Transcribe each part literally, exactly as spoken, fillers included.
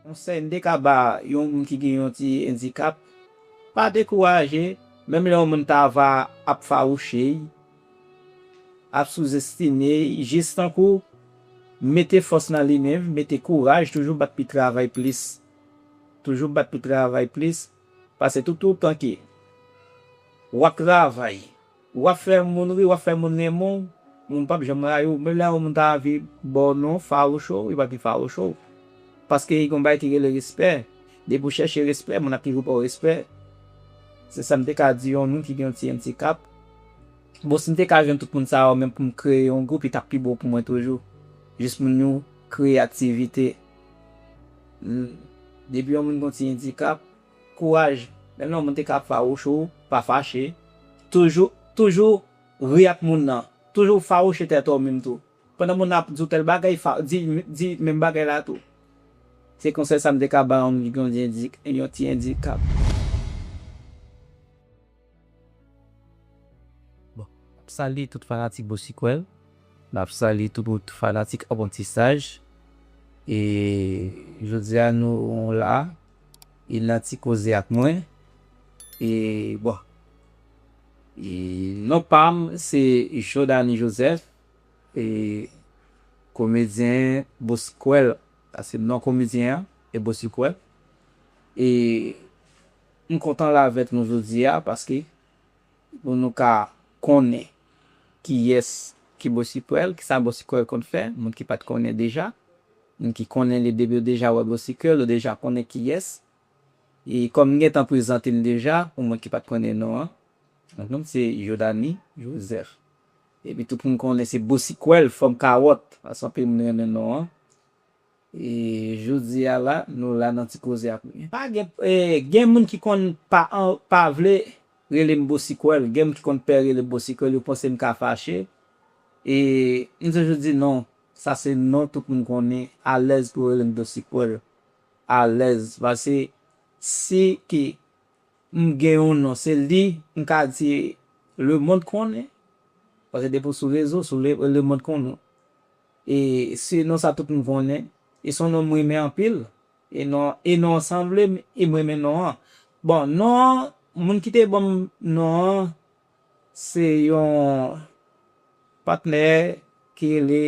Konsèy m te ka ba yon moun ki gen yon ti endikap, pa dekouraje, menm lè yon moun ta va ap fawouche, ap souzestime, jis tankou mete fòs nan li menm, mete kouraj, toujou bat pou travay plis. Toujou bat pou travay plis, paske toutotan ke w ap travay, w ap fè moun ri, w ap fè moun renmen w, moun p ap janm rayi w. Menm lè yon moun ta anvi ba w non, fawouche w, li p ap vin fawouche w. Paske gen yon bagay ki rele respè. Depi w chèche respè, moun ap toujou ba w respè. Se sa m te ka di yon moun ki gen yon ti endikap. Bon, si m te ka jwenn tout moun sa yo menm pou m kreye yon gwoup, li t ap pi bon pou mwen toujou. Jis pou nou kreye aktivite. Depi yon moun gen yon ti endikap, kouraj. Menm lè yon moun te ka fawouche w, pa fache. Toujou, toujou ri ak moun nan. Toujou fawouche tèt ou menm tou. Pandan moun nan ap di w tèl bagay, fa, di, di menm bagay la tou. Se konsèy sa m te ka ba yon moun ki gen yon ti endi-, yon ti endikap. Bon, m ap salye tout fanatik Bosikwèl. M ap salye tout, tout fanatik aprantisaj. E jodi a nou la, e nan ti koze ak mwen. E bon, e non pa m se Jodani Joseph, e komedyen Bosikwèl. Sa se non komedyen an, e Bosikwèl. E m kontan la avèk nou jodi a, paske pou nou ka konnen kiyès ki Bosikwèl, kisa Bosikwèl konn fè, moun ki pa t konnen deja, moun ki konnen li depi yo deja wè Bosikwèl, yo deja konnen kiyès. E kòm m gentan prezante l deja, pou moun ki pa t konnen non an, non m se Jodani Joseph. Epi tout moun konnen se Bosikwèl, fòm kawòt, paske anpil moun renmen non an. E jodi a la, nou la nan ti koze ak mwen. Pa gen, e, gen moun ki konn pa, an, pa vle rele m Bosikwèl, gen moun ki konn pè rele m Bosikwèl, yo panse m ka fache. E m toujou di non, sa se non tout moun konnen, alèz pou rele m Bosikwèl. Alèz, paske si ki m gen yon non, se li, m ka di lemonn konnen. Paske depi w sou rezo, sou le, lemonn konnen w. E se non sa tout moun konnen. E se yon non m renmen anpil. E non, e non an sanble m, e m renmen non an. Bon, non an, moun ki te ban m non an, se yon patnè ki rele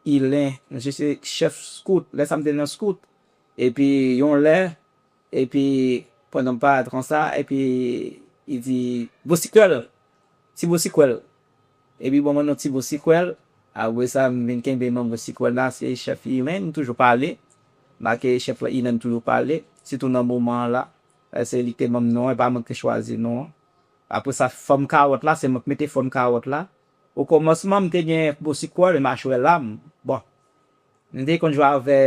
Ilen. Misye se chèf skout. Lè sa m te nan skout. Epi yon lè, epi pandan m parèt konsa, epi li di, Bosikwèl, ti Bosikwèl. Epi bon, mwen non ti Bosikwèl. Apre sa, m vin kenbe non Bosikwèl la, se chèf Ilen, m toujou pale. Make chèf Ilen toujou pale, sitou nan moman an la. Se li ki te ban m non an, e pa mwen ki te chwazi non an. Apre sa, fòm kawòt la, se mwen ki mete fòm kawòt la. Okòmansman, m te gen Bosikwèl e machwè lam. Bon, m te konn jwe avè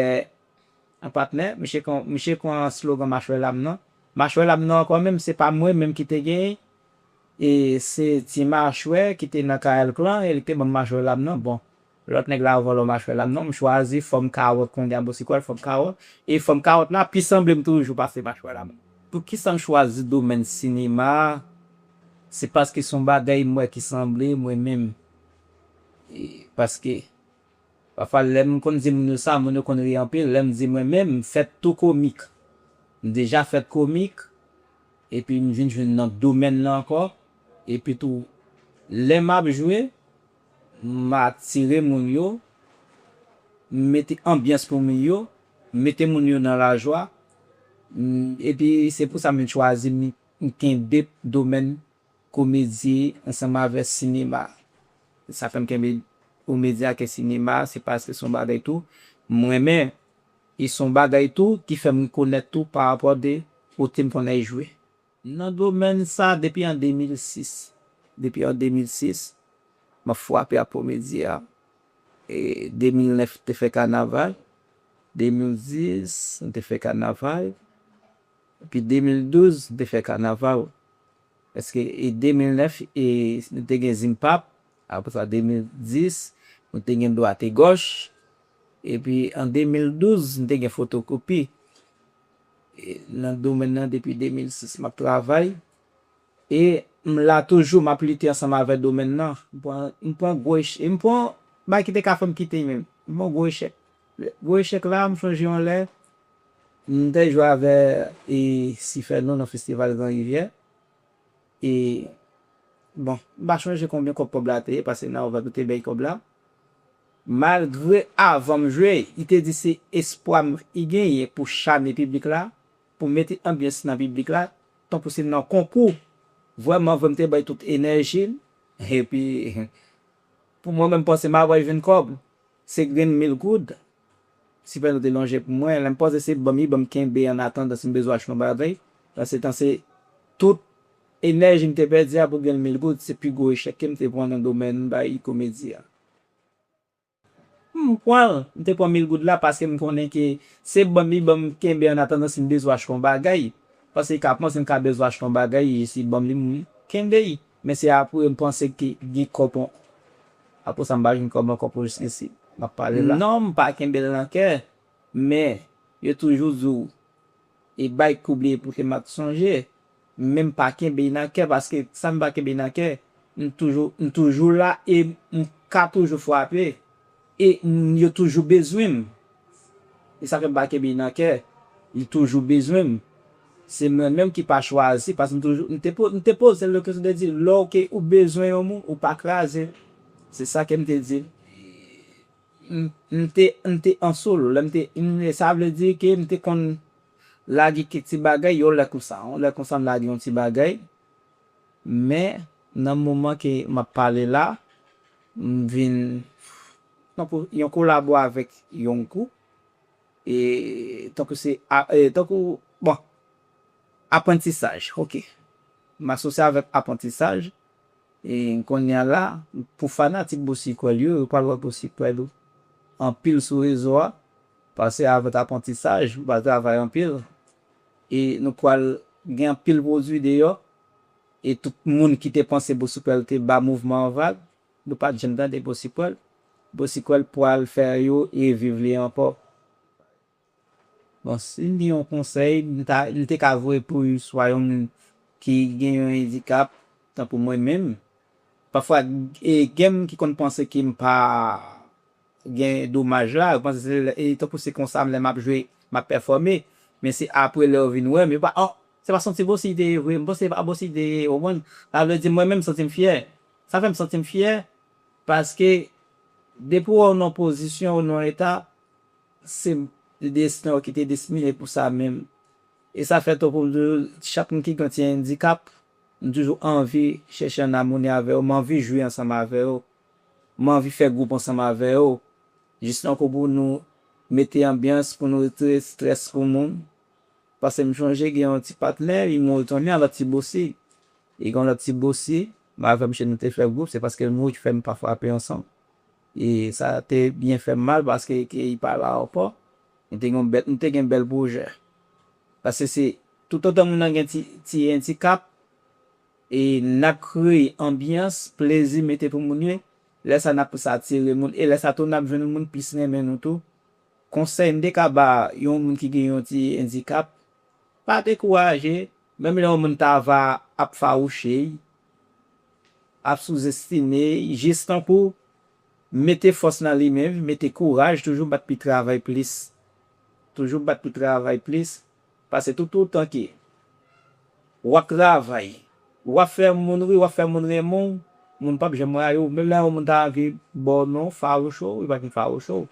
yon patnè, misye kon, misye kon slogan machwè lam nan. Machwè lam nan ankò menm, se pa mwen menm ki te genyen. E se ti machwè ki te nan K L Clan, e li te ban m machwè lam nan. Bon, lòt nèg la vòlò machwè lam nan, m chwazi fòm kawòt kounye a, Bosikwèl fòm kawòt. E fòm kawòt la pi sanble m toujou pase machwè lam nan. Poukisa m chwazi domèn sinema a? Se paske se yon bagay m wè ki sanble mwen menm. E paske pafwa lè m konn di moun yo sa, moun yo konn ri anpil. Lè m di mwen menm, m fèt tou komik. M deja fèt komik. Epi m vin jwenn nan domèn nan ankò. Epi tou, lè m ap jwe, m atire moun yo, m mete anbyans pou moun yo, m mete moun yo nan lajwa. M, epi se pou sa m vin chwazi m, m kenbe domèn komedi ansanm avè sinema. Sa fè m kenbe komedi ak sinema, se paske se yon bagay tou m renmen. E se yon bagay tou ki fè m rekonèt tou pa rapò de kote m konn al jwe. Nan domèn sa, depi an de mil sis, depi an de mil sis, m ap frape ak komedi a. E de mil nèf, m te fè kanaval. De mil dis, m te fè kanaval. Epi de mil douz, m te fè kanaval. Paske e de mil nèf, e, nou te gen Zimpap. Apre sa, de mil dis, nou te gen Dwat e Gòch. Epi an de mil douz, m te gen Fotokopi. E nan domèn nan, depi de mil sis, m ap travay. E m la toujou, m ap lite ansanm avèk domèn nan. M pran, m pran gwo ech-, e m pran bagay ki te ka fè m kite menm. M pran gwo echèk. Gwo echèk la, m chonje yon lè, M te jwe avè e Sifèno nan festival Gran Rivyè. E, bon, m pa chonje konbyen kòb pòb la te ye, paske nan Ovèb yo te bay kòb la. Malgre avan m jwe, li te di se espwa m li genyen pou chame piblik la, pou mete anbyans nan piblik la, tankou se nan konkou. Vrèman vre, m te bay tout enèji m. Epi, pou mwen menm, panse m ap jwenn kòb. Se grenn mil goud. Sifèno te lonje pou mwen. Lè m panse se ban m li, ban m kenbe an atandan si m bezwen achte yon bagay. Panse tan se tout enèji m te pèdi a pou grenn mil goud, se pi gwo echèk ke m te pran nan domèn bay komedi a. M pran l, m te pran mil goud la paske m konnen ke se ban m li, ban m kenbe an atandan si m bezwen achte yon bagay. Paske ka panse m ka bezwen achte yon bagay, si ban m li, m kenbe l. Men se apre m panse ke gen kòb an. Apre sa, m pa jwenn kòb ankò pou jiskisi m ap pale la. Non, m pa kenbe l nan kè, men yo toujou di w, e bay k oubliye pou ke m ap sonje, men m pa kenbe l nan kè, paske sa m pa kenbe l nan kè, m toujou, m toujou la e m ka toujou frape, e m, yo toujou bezwen m. E sa fè m pa kenbe l nan kè, li toujou bezwen m. Se mwen menm ki pa chwazi, paske m toujou, m te po-, m te poze l kesyon de di, lè w ke ou bezwen yon moun, ou pa kraze. Se sa ke m te di. M, m te, m te an solo, lè m te, m, sa vle di ke m te konn lage kèk ti bagay, yon lè konsa, yon lè konsa m lage yon ti bagay. Men, nan moman ke m ap pale la, m vin, tankou, yon kolabo avèk yon gwoup, e tankou se, a, e tankou, bon, aprantisaj, ok. M asosye avèk aprantisaj, e kounye a la, pou fanatik Bosikwèl yo, yo pral wè Bosikwèl anpil sou rezo a, paske avèk aprantisaj, m pral travay anpil, e nou pral gen anpil pwodui deyò, e tout moun ki te panse Bosikwèl te ba mouvman an vag, nou pa t janm tande Bosikwèl. Bosikwèl pral fè yo reviv li ankò. Bon, si m gen yon konsèy, m ta, m te ka voye pou swa yon moun ki gen yon andikap, tankou mwen menm. Pafwa, e, gen moun ki konn panse ke m pa gen domaj la, yo panse se lè, e, tankou se konsa, lè m ap jwe, m ap pèfòme. Men se apre lè yo vin wè m, yo pa, oh, se pa santi Bosi te ye vre, m panse se pa Bosi te ye, w konprann? Sa vle di mwen menm, m santi m fyè. Sa fè m santi m fyè, paske depi w nan pozisyon, w nan eta, se desten w ki te destine pou sa menm. E sa fè tou pou m toujou, chak moun ki gen ti andikap, m toujou anvi chèche an amoni avè yo, m anvi jwe ansanm avè yo, m anvi fè gwoup ansanm avè yo, jis tankou pou nou mete anbyans, pou nou retire estrès pou moun. Paske m chonje gen yon ti patnè, li mouri tounen, yon lòt ti Bosi. E gen yon lòt ti Bosi, m avè misye nou te fè gwoup, se paske l mouri ki fè m pa frape ansanm. E sa te byen fè m mal paske ke li pa la ankò. M te gen bèl, m te gen bèl pwojè. Paske se toutotan moun nan gen ti, ti andikap, e n ap kreye anbyans, plezi mete pou moun yo, lè sa n ap plis atire moun, e lè sa tou n ap jwenn moun plis renmen nou tou. Konsèy m te ka ba yon moun ki gen yon ti andikap, pa dekouraje, menm lè yon moun ta va ap fawouche, ap souzestime, jis tankou mete fòs nan li menm, mete kouraj, toujou bat pou travay plis. Toujou bat pou travay plis, paske toutotan ke w ap travay, w ap fè moun ri, w ap fè moun renmen w, moun p ap janm rayi w. Menm lè yon moun ta anvi ba w non, fawouche w, li p ap janm fawouche w.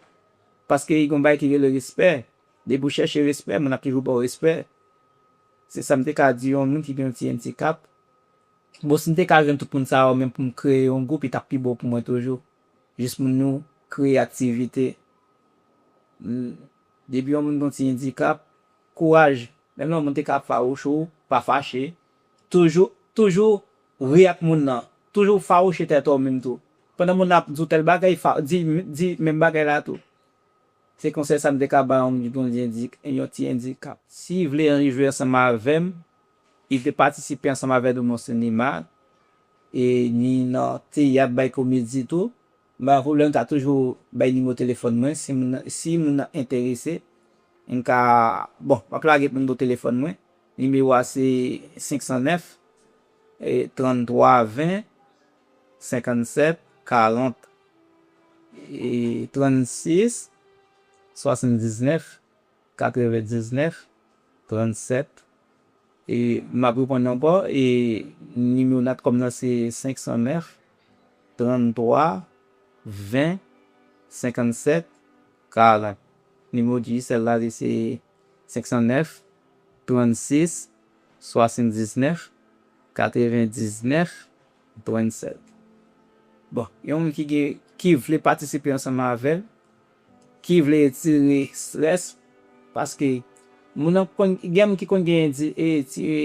Paske gen yon bagay ki rele respè. Depi w chèche respè, moun ap toujou ba w respè. Se sa m te ka di yon moun ki gen yon ti andikap. Bon, si m te ka jwenn tout moun sa yo menm pou m kreye yon gwoup, li t ap pi bon pou mwen toujou. Jis pou nou kreye aktivite. Mm, depi yon moun gen yon ti andikap, kouraj. Menm lè yon moun te ka fawouche w, pa fache. Toujou, toujou ri ak moun nan. Toujou fawouche tèt ou menm tou. Pandan moun nan ap di w tèl bagay, fa-, di, di menm bagay la tou. Se konsèy sa m te ka ba yon moun ki gen yon ti andi-, yon ti andikap. Si li vle jwe ansanm avè m, li vle patisipe ansanm avè nou nan sinema, e ni nan teyat, bay komedi tou, m pa gen pwoblèm, m ka toujou bay nimewo telefòn mwen, si moun nan, si moun nan enterese, m ka, bon, m ap lage nimewo telefòn mwen. Nimewo a se senk san nèf, e, tranntwa ven, senkannsèt karant, e, trannsis, swasanndiznèf, katrevendiznèf, trannsèt. E m ap reprann ankò, e nimewo Natcom nan se senk san nèf, tranntwa, ven, senkannsèt, karant. Nimewo Digicel la, li se senk san nèf, trannsis, swasanndiznèf, katrevendiznèf, trannsèt. Bon, yon moun ki gen, ki vle patisipe ansanm avè l, ki vle retire estrès, paske moun nan konn, gen moun ki konn gen endi-, e, ti, e,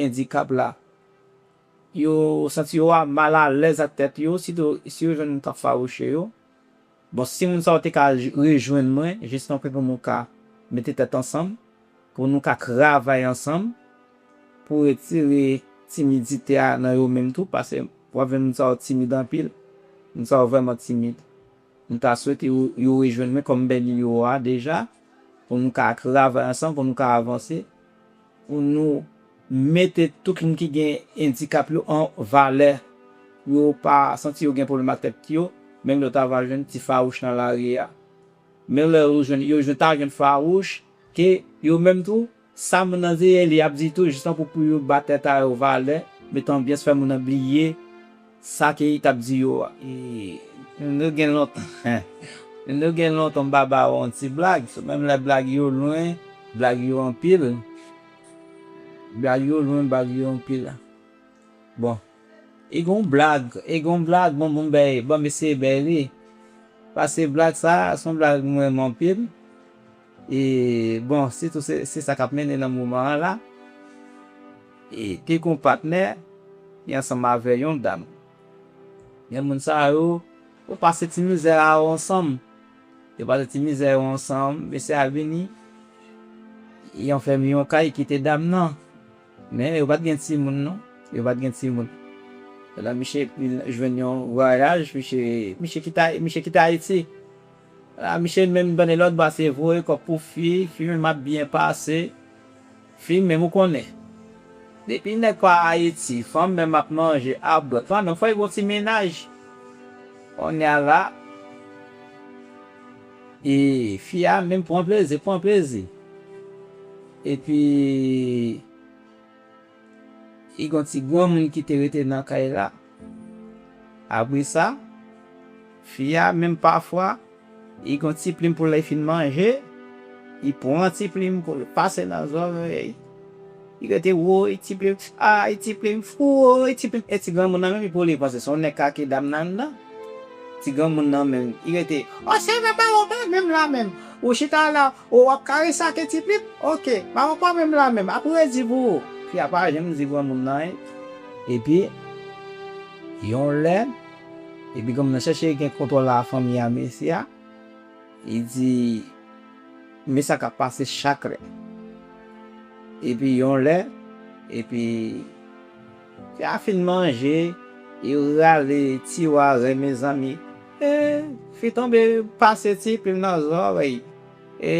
endikap la, yo santi yo a mal alèz ak tèt yo, sitou si yo jwenn moun k ap fawouche yo. Bon, si moun sa yo te ka j-, rejwenn mwen, jis tankou pou nou ka mete tèt ansanm, pou nou ka travay ansanm, pou retire timidite a nan yo menm tou, paske w ap jwenn moun sa yo timid anpil, moun sa yo vrèman timid. M ta swete yo, yo rejwenn mwen kòm bèl yo a deja, pou nou ka travay ansanm, pou nou ka avanse, pou nou mete tout moun ki gen endikap yo an valè, pou yo pa santi yo gen pwoblèm ak tèt yo, menm lè w ta va jwenn ti fawouch nan lari a. Men lè yo jwenn, yo jwenn, ta jwenn fawouch, ke yo menm tou, sa moun nan di, e li ap di tou, jis tankou pou yo ba tèt a yo valè, mete anbyans, fè moun nan bliye sa ke li t ap di yo a. E, nou gen lontan, nou gen lontan m pa ba yo yon ti blag, so menm lè blag yo lwen, blag yo anpil, blag yo lwen, blag yo anpil. Bon. E gon blag, e gon blag, bon, bon, bay, bon, mesye, bay li. Pase blag sa, se yon blag mwen renmen anpil. E, bon, sitou se, se sa k ap mennen nan moman an la. E, te gon patnè, li ansanm avè yon dam. Gen moun sa yo, yo pase ti mizè a yo ansanm. Yo pase ti mizè yo ansanm, mesye a vini, yo fèmen yon kay, kite dam nan. Men yo pa t gen timoun non. Yo pa t gen timoun. Lè misye jwenn yon vwayaj, misye, misye kite, misye kite Ayiti. La, misye menm bande lòt bò a se voye kòb pou fi, fi menm ap byen pase. Fi menm ou konnen. Depi nèg pa Ayiti, fanm menm ap manje, ap bwè. Pandan fò y gon ti mennaj. Kounye a la, e fi a menm pran plezi, pran plezi. Epi, li gon ti granmoun ki te rete nan kay la. Apre sa, fi a menm pafwa, li gon ti plim pou lè l fin manje, li pran ti plim pou l pase nan zòrèy. Li rete, woy, ti plim, ay, ti plim, woy, ti plim. E ti granmoun nan menm, li pou li panse se yon nèg k ake dam nan anndan. Ti granmoun nan menm, li rete, o, se vre, maman pa menm la menm. Ou chita la, o, w ap karese ak ti plim? Oke, maman pa menm la menm. Ap redi pou ou. Fi a pa janm di granmoun nan anyen. Epi, yon lè, epi granmoun nan chèche gen kontwòl a fanmi a mesye a. Li di, men sa k ap pase chak lè. Epi yon lè, epi fi a fin manje, li rale tiwa, mezanmi. E fi tonbe pase ti plim nan zòrèy. E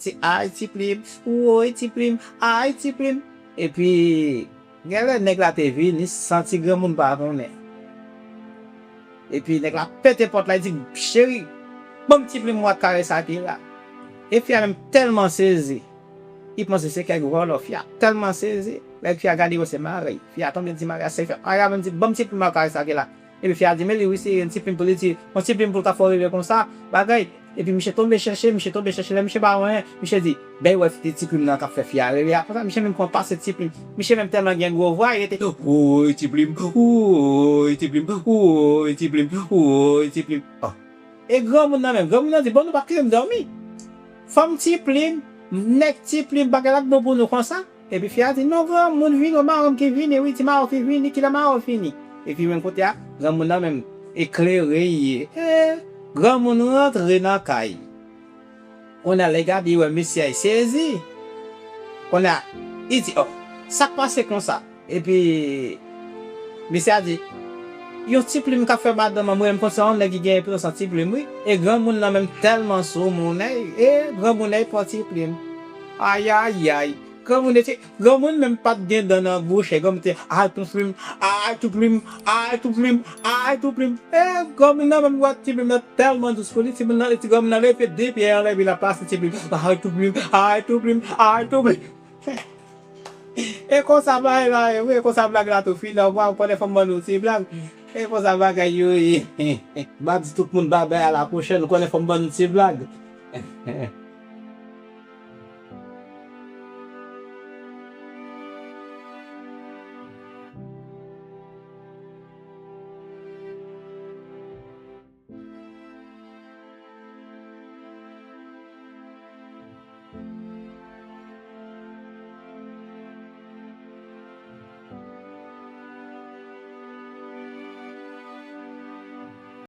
ti ay ti plim, woy ti plim, ay ti plim. Epi, genlè nèg la te vini san ti granmoun pa konnen. Epi nèg la pete pòt la, li di, cheri, ban m ti plim mwen karese ak li la. E fi a menm tèlman sezi, li panse se kèk vòlò, fi a tèlman sezi, lè fi a gade yo se mari. Fi a tonbe di mari a, se fè, mari a menm di, ban m ti plim mwen karese ak li la. Epi fi a di, men li wi, se yon ti plim pou li di, yon ti plim pou l ka fè w reve konsa, bagay. Epi misye tonbe chèche, misye tonbe chèche, lè misye pa wè anyen, misye di, bèy wè ti plim nan k ap fè fi a reve a. Konsa misye menm pran pase ti plim. Misye menm tèlman gen gwo vwa, li rete, woy ti plim, woy ti plim, woy ti plim, woy ti plim. Oh. E granmoun nan menm, granmoun nan di, bon, nou pa kite m dòmi. Fanm ti plim, nèg ti plim, bagay la t bon pou nou konsa. Epi fi a di, non, granmoun vini, o, marenn ki vini, wi, ti marenn ki vini, kilè marenn fini? Epi menm kote a, granmoun nan menm eklere ye. E, granmoun rantre nan kay. Kounye a lè gade, wè mesye a sezi. Kounye a, li di, o, sa k pase konsa? Epi, mesye a di, yon ti plim ka fè madanm an, mwen menm konsa, yon nèg ki genyen plis an ti plim, wi. E granmoun nan menm tèlman sou moun, e, e granmoun nan pran ti plim. Ayayay. Granmoun te, granmoun menm pa t gen dan nan bouch, e granmoun te, ay tou plim, ay tou plim, ay tou plim, ay tou plim. E granmoun nan menm wè ti plim nan tèlman dous pou li, ti moun nan, ti granmoun nan leve de pye anlè, epi l ap pase ti plim, ay tou plim, ay tou plim, ay tou plim. E konsa bagay la ye, wi, e konsa blag la tou fini, ou pa konnen fò m ban nou ti blag. E konsa bagay yo ye. M ap di tout moun babay, a la pwochèn, ou konnen fò m ban nou ti blag.